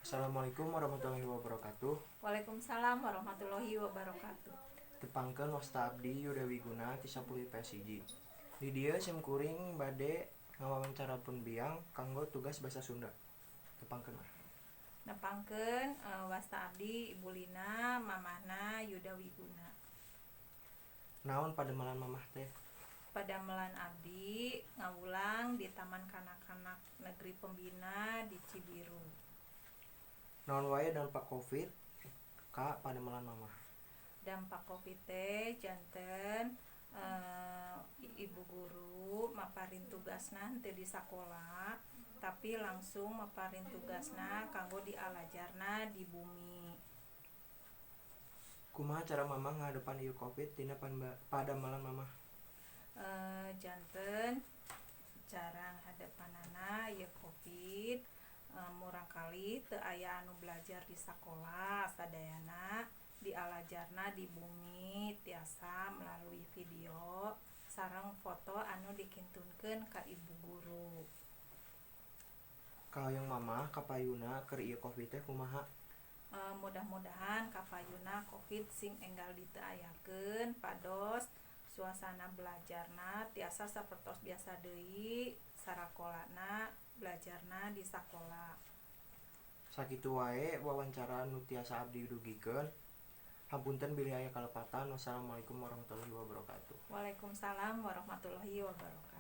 Assalamualaikum warahmatullahi wabarakatuh. Waalaikumsalam warahmatullahi wabarakatuh. Tepangkeun, wasta abdi Yuda Wiguna ti 10 IPS 1. Di dieu sim kuring bade ngawawancara pun biang kanggo tugas basa Sunda. Tepangkeun, Mah. Nepangkeun, wasta abdi Ibu Lina, mamahna Yuda Wiguna. Naon padamelan Mamah teh? Padamelan abdi ngawulang di Taman Kanak-kanak Negeri Pembina di Cibiru. Naon wae dampak Covid ka padamelan Mamah? Dampak Covid teh janten ibu guru maparin tugasna henteu di sakola, tapi langsung maparin tugasna kanggo dialajarna di bumi. Kumaha cara Mamah ngahadepan ieu Covid dina padamelan Mamah? Janten cara ngahadepanana ieu Covid, murangkalih teu aya anu belajar di sakola, sadayana dialajarna di bumi, tiasa melalui video sareng foto anu dikintunkeun ka ibu guru. Kahoyong Mamah kapayuna keur ieu Covid teh kumaha? Mudah-mudahan kapayuna Covid sing enggal diteu ayakeun, pados suasana belajarna tiasa sapertos biasa deui, sarakolana belajarna di sakola. Sakitu wae wawancara nu tiasa abdi dugikeun. Hapunten bilih aya kalepatan. Wassalamualaikum warahmatullahi wabarakatuh. Waalaikumsalam warahmatullahi wabarakatuh.